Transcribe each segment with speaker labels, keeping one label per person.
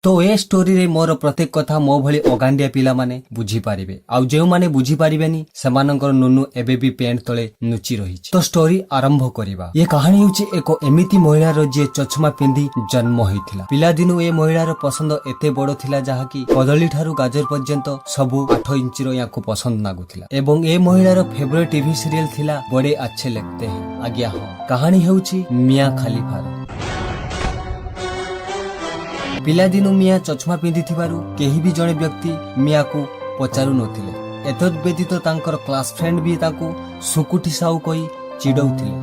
Speaker 1: ତ ଏ ଷ୍ଟୋରିରେ ମୋର ପ୍ରତ୍ୟେକ କଥା ମୋ ଭଳି ଅଗାଣ୍ଡିଆ ପିଲାମାନେ ବୁଝିପାରିବେ, ଆଉ ଯେଉଁମାନେ ବୁଝିପାରିବେନି, ସେମାନଙ୍କର ନୁନୁ ଏବେ ବି ପ୍ୟାଣ୍ଟ ତଳେ ନୁଚି ରହିଛି। ତ ଷ୍ଟୋରି ଆରମ୍ଭ କରିବା। ଏ କାହାଣୀ ହେଉଛି ଏକ ଏମିତି ମହିଳାର, ଯିଏ ଚଷମା ପିନ୍ଧି ଜନ୍ମ ହୋଇଥିଲା। ପିଲାଦିନୁ ଏ ମହିଳାର ପସନ୍ଦ ଏତେ ବଡ ଥିଲା, ଯାହାକି କଦଳୀ ଠାରୁ ଗାଜର ପର୍ଯ୍ୟନ୍ତ ସବୁ 8 ଇଞ୍ଚର ୟାକୁ ପସନ୍ଦ ଲାଗୁଥିଲା। ଏବଂ ଏ ମହିଳାର ଫେଭରେଟ ଟିଭି ସିରିଏଲ ଥିଲା ବଡେ ଆଚ୍ଛେ ଲଗତେ ହେଁ। ଆଜ୍ଞା ହଁ, କାହାଣୀ ହେଉଛି ମିଆ ଖାଲିଫାର। ପିଲାଦିନୁ ମିଆଁ ଚଷମା ପିନ୍ଧିଥିବାରୁ କେହି ବି ଜଣେ ବ୍ୟକ୍ତି ମିଆଁକୁ ପଚାରୁ ନଥିଲେ। ଏତଦ୍ ବ୍ୟତୀତ ତାଙ୍କର କ୍ଲାସ ଫ୍ରେଣ୍ଡ ବି ତାଙ୍କୁ ସୁକୁଟି ସାହୁ କହି ଚିଡଉଥିଲେ।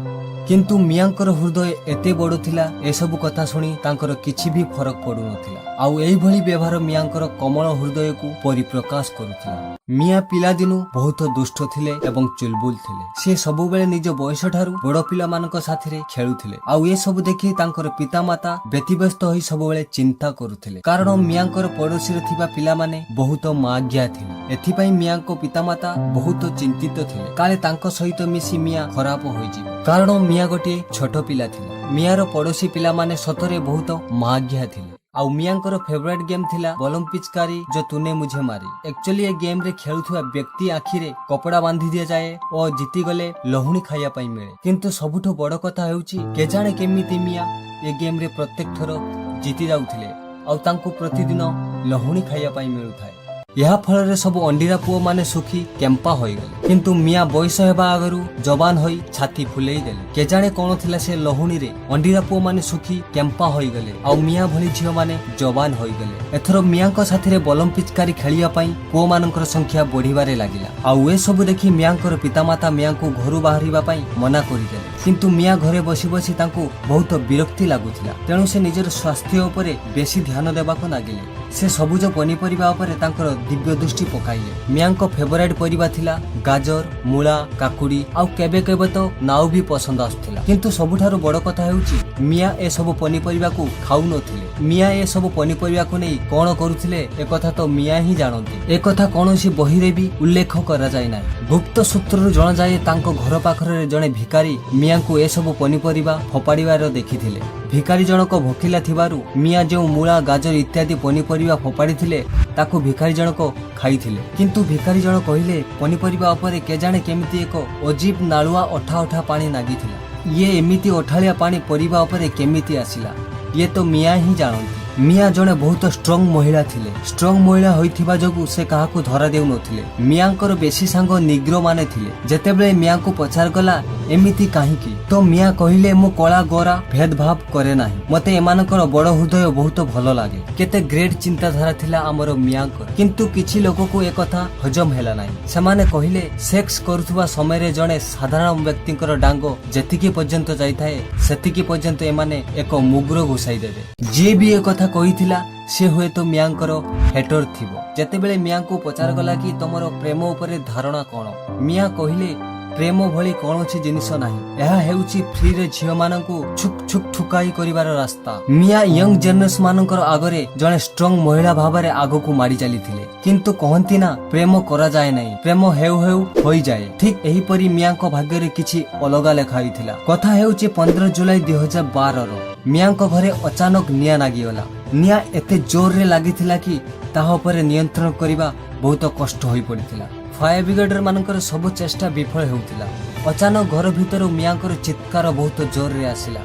Speaker 1: କିନ୍ତୁ ମିଆଁଙ୍କର ହୃଦୟ ଏତେ ବଡ଼ ଥିଲା, ଏସବୁ କଥା ଶୁଣି ତାଙ୍କର କିଛି ବି ଫରକ ପଡୁନଥିଲା। ଆଉ ଏଇଭଳି ବ୍ୟବହାର ମିଆଁଙ୍କର କୋମଳ ହୃଦୟକୁ ପରିପ୍ରକାଶ କରୁଥିଲା। ମିଆଁ ପିଲାଦିନୁ ବହୁତ ଦୁଷ୍ଟ ଥିଲେ ଏବଂ ଚୁଲବୁଲ ଥିଲେ। ସେ ସବୁବେଳେ ନିଜ ବୟସ ଠାରୁ ବଡ ପିଲାମାନଙ୍କ ସାଥିରେ ଖେଳୁଥିଲେ। ଆଉ ଏସବୁ ଦେଖି ତାଙ୍କର ପିତାମାତା ବ୍ୟତିବ୍ୟସ୍ତ ହୋଇ ସବୁବେଳେ ଚିନ୍ତା କରୁଥିଲେ, କାରଣ ମିଆଁଙ୍କର ପଡୋଶୀରେ ଥିବା ପିଲାମାନେ ବହୁତ ମାଗିଆ ଥିଲେ। ଏଥିପାଇଁ ମିଆଁଙ୍କ ପିତାମାତା ବହୁତ ଚିନ୍ତିତ ଥିଲେ, କାଳେ ତାଙ୍କ ସହିତ ମିଶି ମିଆଁ ଖରାପ ହୋଇଯିବ। କାରଣ ମିଆଁ ଗୋଟିଏ ଛୋଟ ପିଲା ଥିଲା। ମିଆଁର ପଡୋଶୀ ପିଲାମାନେ ସତରେ ବହୁତ ମାଗିଆ ଥିଲେ। ଆଉ ମିଆଁଙ୍କର ଫେଭରାଇଟ ଗେମ୍ ଥିଲା ବଲମ ପିଚକାରୀ ଯୋ ତୁନେ ମୁଝେ ମାରି। ଆକ୍ଚୁଆଲି ଏ ଗେମ୍ରେ ଖେଳୁଥିବା ବ୍ୟକ୍ତି ଆଖିରେ କପଡ଼ା ବାନ୍ଧି ଦିଆଯାଏ ଓ ଜିତିଗଲେ ଲହୁଣୀ ଖାଇବା ପାଇଁ ମିଳେ। କିନ୍ତୁ ସବୁଠୁ ବଡ କଥା ହେଉଛି, କେଜାଣେ କେମିତି ମିଆଁ ଏ ଗେମ୍ରେ ପ୍ରତ୍ୟେକ ଥର ଜିତି ଯାଉଥିଲେ ଆଉ ତାଙ୍କୁ ପ୍ରତିଦିନ ଲହୁଣୀ ଖାଇବା ପାଇଁ ମିଳୁଥାଏ। ଏହା ଫଳରେ ସବୁ ଅଣ୍ଡିରା ପୁଅମାନେ ଶୁଖି କେମ୍ପା ହୋଇଗଲେ, କିନ୍ତୁ ମିଆଁ ବୟସ ହେବା ଆଗରୁ ଯବାନ ହୋଇ ଛାତି ଫୁଲେଇ ଦେଲେ। କେଜାଣେ କଣ ଥିଲା ସେ ଲହୁଣୀରେ, ଅଣ୍ଡିରା ପୁଅମାନେ ଶୁଖି କେମ୍ପା ହୋଇଗଲେ ଆଉ ମିଆଁ ଭଳି ଝିଅମାନେ ଯବାନ ହୋଇଗଲେ। ଏଥର ମିଆଁଙ୍କ ସାଥିରେ ବଲମ ପିଚକାରୀ ଖେଳିବା ପାଇଁ ପୁଅମାନଙ୍କର ସଂଖ୍ୟା ବଢିବାରେ ଲାଗିଲା। ଆଉ ଏସବୁ ଦେଖି ମିଆଁଙ୍କର ପିତାମାତା ମିଆଁଙ୍କୁ ଘରୁ ବାହାରିବା ପାଇଁ ମନା କରିଦେଲେ। କିନ୍ତୁ ମିଆଁ ଘରେ ବସି ବସି ତାଙ୍କୁ ବହୁତ ବିରକ୍ତି ଲାଗୁଥିଲା। ତେଣୁ ସେ ନିଜର ସ୍ୱାସ୍ଥ୍ୟ ଉପରେ ବେଶୀ ଧ୍ୟାନ ଦେବାକୁ ଲାଗିଲେ। ସେ ସବୁଜ ପନିପରିବା ଉପରେ ତାଙ୍କର ଦିବ୍ୟ ଦୃଷ୍ଟି ପକାଇଲେ। ମିଆଁଙ୍କ ଫେଭରାଇଟ ପରିବା ଥିଲା ଗାଜର, ମୂଳା, କାକୁଡି ଆଉ କେବେ କେବେ ତ ନାଉ ବି ପସନ୍ଦ ଆସୁଥିଲା। କିନ୍ତୁ ସବୁଠାରୁ ବଡ କଥା ହେଉଛି, ମିଆଁ ଏସବୁ ପନିପରିବାକୁ ଖାଉନଥିଲେ। ମିଆଁ ଏସବୁ ପନିପରିବାକୁ ନେଇ କଣ କରୁଥିଲେ, ଏକଥା ତ ମିଆଁ ହିଁ ଜାଣନ୍ତି। ଏକଥା କୌଣସି ବହିରେ ବି ଉଲ୍ଲେଖ କରାଯାଇ ନାହିଁ। ଗୁପ୍ତ ସୂତ୍ରରୁ ଜଣାଯାଏ, ତାଙ୍କ ଘର ପାଖରେ ଜଣେ ଭିକାରୀ ମିଆଁଙ୍କୁ ଏସବୁ ପନିପରିବା ଫୋପାଡ଼ିବାର ଦେଖିଥିଲେ। ଭିକାରୀ ଜଣକ ଭୋକିଲା ଥିବାରୁ ମିଆଁ ଯେଉଁ ମୂଳା, ଗାଜର ଇତ୍ୟାଦି ପନିପରିବା ଫୋପାଡ଼ିଥିଲେ, ତାକୁ ଭିକାରୀ ଜଣକ ଖାଇଥିଲେ। କିନ୍ତୁ ଭିକାରୀ ଜଣ କହିଲେ, ପନିପରିବା ଉପରେ କେଜାଣେ କେମିତି ଏକ ଅଜୀବ ନାଳୁଆ ଅଠା ଅଠା ପାଣି ନାଗିଥିଲା। ଇଏ ଏମିତି ଅଠାଳିଆ ପାଣି ପରିବା ଉପରେ କେମିତି ଆସିଲା, ଇଏ ତ ମିଆଁ ହିଁ ଜାଣନ୍ତି। ମିଆଁ ଜଣେ ବହୁତ ଷ୍ଟ୍ରଙ୍ଗ ମହିଳା ଥିଲେ। ଷ୍ଟ୍ରଙ୍ଗ ମହିଳା ହୋଇଥିବା ଯୋଗୁଁ ସେ କାହାକୁ ଧରା ଦେଉନଥିଲେ। ମିଆଁଙ୍କର ବେଶୀ ସାଙ୍ଗ ନିଗ୍ରୋ ମାନେ ଥିଲେ। ଯେତେବେଳେ ମିଆଁଙ୍କୁ ପଚାରଗଲା, ଏମିତି କାହିଁକି, ତ ମିଆଁ କହିଲେ, ମୁଁ କଳା ଗୋରା ଭେଦଭାବ କରେ ନାହିଁ। ମତେ ଏମାନଙ୍କର ବଡ ହୃଦୟ ବହୁତ ଭଲ ଲାଗେ। କେତେ ଗ୍ରେଟ୍ ଚିନ୍ତାଧାରା ଥିଲା ଆମର ମିଆଁଙ୍କର! କିନ୍ତୁ କିଛି ଲୋକକୁ ଏକଥା ହଜମ ହେଲା ନାହିଁ। ସେମାନେ କହିଲେ, ସେକ୍ସ କରୁଥିବା ସମୟରେ ଜଣେ ସାଧାରଣ ବ୍ୟକ୍ତିଙ୍କର ଡାଙ୍ଗ ଯେତିକି ପର୍ଯ୍ୟନ୍ତ ଯାଇଥାଏ, ସେତିକି ପର୍ଯ୍ୟନ୍ତ ଏମାନେ ଏକ ମୁଗ୍ର ଘୁଷାଇ ଦେବେ। ଯିଏ ବି ଏକଥା କହିଥିଲା, ସେ ହୁଏତ ମିଆଁଙ୍କର ହେଟର ଥିବ। ଯେତେବେଳେ ମିଆଁଙ୍କୁ ପଚାରଗଲା କି ତମର ପ୍ରେମ ଉପରେ ଧାରଣା କଣ, ମିଆଁ କହିଲେ, ପ୍ରେମ ଭଳି କୌଣସି ଜିନିଷ ନାହିଁ। ଏହା ହେଉଛି ଫ୍ରିରେ ଝିଅମାନଙ୍କୁ ଛୁକ୍ ଛୁକ୍ ଠୁକାଇ କରିବାର ରାସ୍ତା। ମିଆଁ ୟଙ୍ଗ ଜେନେରେସନ ମାନଙ୍କର ଆଗରେ ଜଣେ ଷ୍ଟ୍ରଙ୍ଗ ମହିଳା ଭାବରେ ଆଗକୁ ମାଡ଼ି ଚାଲିଥିଲେ। କିନ୍ତୁ କହନ୍ତି ନା, ପ୍ରେମ କରାଯାଏ ନାହିଁ, ପ୍ରେମ ହେଉ ହେଉ ହୋଇଯାଏ। ଠିକ ଏହିପରି ମିଆଁଙ୍କ ଭାଗ୍ୟରେ କିଛି ଅଲଗା ଲେଖା ହୋଇଥିଲା। କଥା ହେଉଛି 15 ଜୁଲାଇ 2012ର। ମିଆଁଙ୍କ ଘରେ ଅଚାନକ ନିଆଁ ଲାଗିଗଲା। ନିଆଁ ଏତେ ଜୋରରେ ଲାଗିଥିଲା କି ତାହା ଉପରେ ନିୟନ୍ତ୍ରଣ କରିବା ବହୁତ କଷ୍ଟ ହୋଇପଡ଼ିଥିଲା। ଫାୟାର ବ୍ରିଗେଡର ମାନଙ୍କର ସବୁ ଚେଷ୍ଟା ବିଫଳ ହେଉଥିଲା। ଅଚାନକ ଘର ଭିତରୁ ମିଆଁଙ୍କର ଚିତ୍କାର ବହୁତ ଜୋରରେ ଆସିଲା।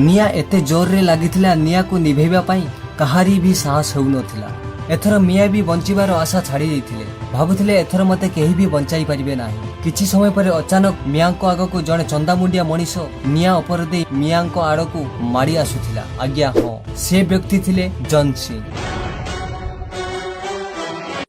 Speaker 1: ନିଆଁ ଏତେ ଜୋରରେ ଲାଗିଥିଲା, ନିଆଁକୁ ନିଭେଇବା ପାଇଁ କାହାରି ବି ସାହସ ହେଉନଥିଲା। ଏଥର ମିଆଁ ବି ବଞ୍ଚିବାର ଆଶା ଛାଡ଼ି ଦେଇଥିଲେ। ଭାବୁଥିଲେ, ଏଥର ମତେ କେହି ବି ବଞ୍ଚାଇ ପାରିବେ ନାହିଁ। କିଛି ସମୟ ପରେ ଅଚାନକ ମିଆଁଙ୍କ ଆଗକୁ ଜଣେ ଚନ୍ଦାମୁଣ୍ଡିଆ ମଣିଷ ନିଆଁ ଉପର ଦେଇ ମିଆଁଙ୍କ ଆଡ଼କୁ ମାଡ଼ି ଆସୁଥିଲା। ଆଜ୍ଞା ହଁ, ସେ ବ୍ୟକ୍ତି ଥିଲେ ଜନ୍ ସିଂ।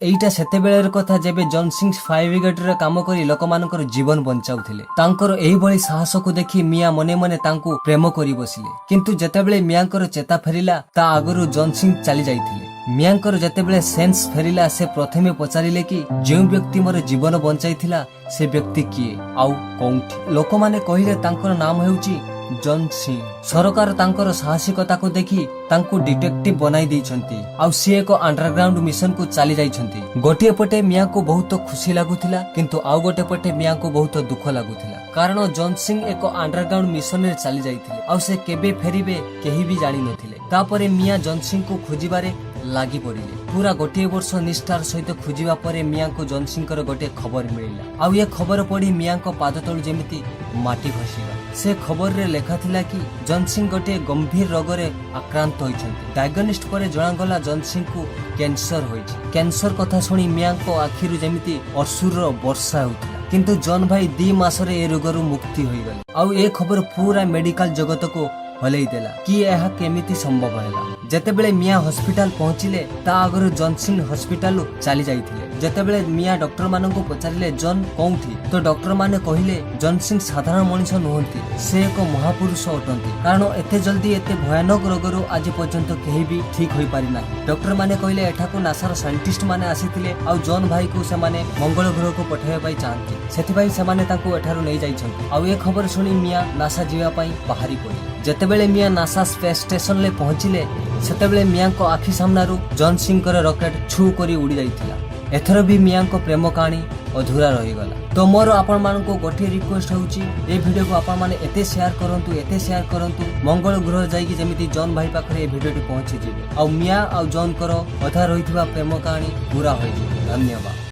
Speaker 1: ଏଇଟା ସେତେବେଳର କଥା, ଯେବେ ଜନ୍ ସିଂ ଫାୟାର ବ୍ରିଗେଡରେ କାମ କରି ଲୋକମାନଙ୍କର ଜୀବନ ବଞ୍ଚାଉଥିଲେ। ତାଙ୍କର ଏହିଭଳି ସାହସକୁ ଦେଖି ମିଆଁ ମନେ ମନେ ତାଙ୍କୁ ପ୍ରେମ କରି ବସିଲେ। କିନ୍ତୁ ଯେତେବେଳେ ମିଆଁଙ୍କର ଚେତା ଫେରିଲା, ତା ଆଗରୁ ଜନ୍ ସିଂ ଚାଲି ଯାଇଥିଲେ। ମିଆଁଙ୍କର ଯେତେବେଳେ ସେନ୍ସ ଫେରିଲା, ସେ ପ୍ରଥମେ ପଚାରିଲେ କି ଯେଉଁ ବ୍ୟକ୍ତି ମୋର ଜୀବନ ବଞ୍ଚାଇଥିଲା, ସେ ବ୍ୟକ୍ତି କିଏ ଆଉ କୋଉଠି? ଲୋକମାନେ କହିଲେ, ତାଙ୍କର ନାମ ହେଉଛି ଜନ୍ ସିଂ। ସରକାର ତାଙ୍କର ସାହସିକତାକୁ ଦେଖି ତାଙ୍କୁ ଡିଟେକ୍ଟିଭ ବନାଇ ଦେଇଛନ୍ତି ଆଉ ସିଏ ଏକ ଅଣ୍ଡରଗ୍ରାଉଣ୍ଡ ମିଶନକୁ ଚାଲି ଯାଇଛନ୍ତି। ଗୋଟିଏ ପଟେ ମିଆଁକୁ ବହୁତ ଖୁସି ଲାଗୁଥିଲା, କିନ୍ତୁ ଆଉ ଗୋଟେ ପଟେ ମିଆଁକୁ ବହୁତ ଦୁଃଖ ଲାଗୁଥିଲା, କାରଣ ଜନ୍ ସିଂ ଏକ ଅଣ୍ଡରଗ୍ରାଉଣ୍ଡ ମିଶନରେ ଚାଲି ଯାଇଥିଲେ ଆଉ ସେ କେବେ ଫେରିବେ, କେହି ବି ଜାଣିନଥିଲେ। ତାପରେ ମିଆଁ ଜନ୍ ସିଂଙ୍କୁ ଖୋଜିବାରେ ଲାଗି ପଡ଼ିଲେ। ପୁରା ଗୋଟିଏ ବର୍ଷ ନିଷ୍ଠାର ସହିତ ଖୋଜିବା ପରେ ମିଆଁଙ୍କୁ ଜନସିଂଙ୍କର ଗୋଟିଏ ଖବର ମିଳିଲା। ଆଉ ଏ ଖବର ପଢି ମିଆଁଙ୍କ ପାଦ ତଳୁ ଯେମିତି ମାଟି ଖସିଗଲା। ସେ ଖବରରେ ଲେଖା ଥିଲା କି ଜନସିଂ ଗୋଟିଏ ଗମ୍ଭୀର ରୋଗରେ ଆକ୍ରାନ୍ତ ହୋଇଛନ୍ତି। ଡାଇଗ୍ନୋସିସ୍ ପରେ ଜଣାଗଲା ଜନସିଂଙ୍କୁ କ୍ୟାନ୍ସର ହୋଇଛି। କ୍ୟାନ୍ସର କଥା ଶୁଣି ମିଆଁଙ୍କ ଆଖିରୁ ଯେମିତି ଅଶ୍ରୁର ବର୍ଷା ହେଉଥିଲା। କିନ୍ତୁ ଜନ୍ ଭାଇ 2 ମାସରେ ଏ ରୋଗରୁ ମୁକ୍ତି ହୋଇଗଲେ। ଆଉ ଏ ଖବର ପୁରା ମେଡିକାଲ ଜଗତକୁ ହଲେଇ ଦେଲା କି ଏହା କେମିତି ସମ୍ଭବ ହେଲା। ଯେତେବେଳେ ମିଆଁ ହସ୍ପିଟାଲ ପହଞ୍ଚିଲେ, ତା ଆଗରୁ ଜନ୍ ସିଂ ହସ୍ପିଟାଲରୁ ଚାଲି ଯାଇଥିଲେ। ଯେତେବେଳେ ମିଆଁ ଡକ୍ଟର ମାନଙ୍କୁ ପଚାରିଲେ, ଜନ୍ କୋଉଠି, ତ ଡକ୍ଟର ମାନେ କହିଲେ, ଜନ୍ ସିଂ ସାଧାରଣ ମଣିଷ ନୁହନ୍ତି, ସେ ଏକ ମହାପୁରୁଷ ଅଟନ୍ତି। କାରଣ ଏତେ ଜଲ୍ଦି ଏତେ ଭୟାନକ ରୋଗରୁ ଆଜି ପର୍ଯ୍ୟନ୍ତ କେହି ବି ଠିକ ହୋଇପାରି ନାହିଁ। ଡକ୍ଟର ମାନେ କହିଲେ, ଏଠାକୁ ନାସାର ସାଇଣ୍ଟିଷ୍ଟ ମାନେ ଆସିଥିଲେ ଆଉ ଜନ୍ ଭାଇକୁ ସେମାନେ ମଙ୍ଗଳ ଗ୍ରହକୁ ପଠାଇବା ପାଇଁ ଚାହାନ୍ତି। ସେଥିପାଇଁ ସେମାନେ ତାଙ୍କୁ ଏଠାରୁ ନେଇ ଯାଇଛନ୍ତି। ଆଉ ଏ ଖବର ଶୁଣି ମିଆଁ ନାସା ଯିବା ପାଇଁ ବାହାରି ପଡ଼ିଲେ। ଯେତେବେଳେ ମିଆଁ ନାସା ସ୍ପେସ୍ ଷ୍ଟେସନରେ ପହଞ୍ଚିଲେ, ସେତେବେଳେ ମିଆଁଙ୍କ ଆଖି ସାମ୍ନାରୁ ଜନ୍ ସିଂଙ୍କର ରକେଟ ଛୁ କରି ଉଡ଼ି ଯାଇଥିଲା। ଏଥର ବି ମିଆଁଙ୍କ ପ୍ରେମ କାହାଣୀ ଅଧୁରା ରହିଗଲା। ତ ମୋର ଆପଣମାନଙ୍କୁ ଗୋଟିଏ ରିକ୍ୱେଷ୍ଟ ହେଉଛି, ଏ ଭିଡ଼ିଓକୁ ଆପଣମାନେ ଏତେ ସେୟାର କରନ୍ତୁ, ଏତେ ସେୟାର କରନ୍ତୁ, ମଙ୍ଗଳ ଗ୍ରହ ଯାଇକି ଯେମିତି ଜନ୍ ଭାଇ ପାଖରେ ଏ ଭିଡ଼ିଓଟି ପହଞ୍ଚିଯିବେ ଆଉ ମିଆଁ ଆଉ ଜନ୍ଙ୍କର ଅଧା ରହିଥିବା ପ୍ରେମ କାହାଣୀ ପୁରା ହୋଇଯିବ। ଧନ୍ୟବାଦ।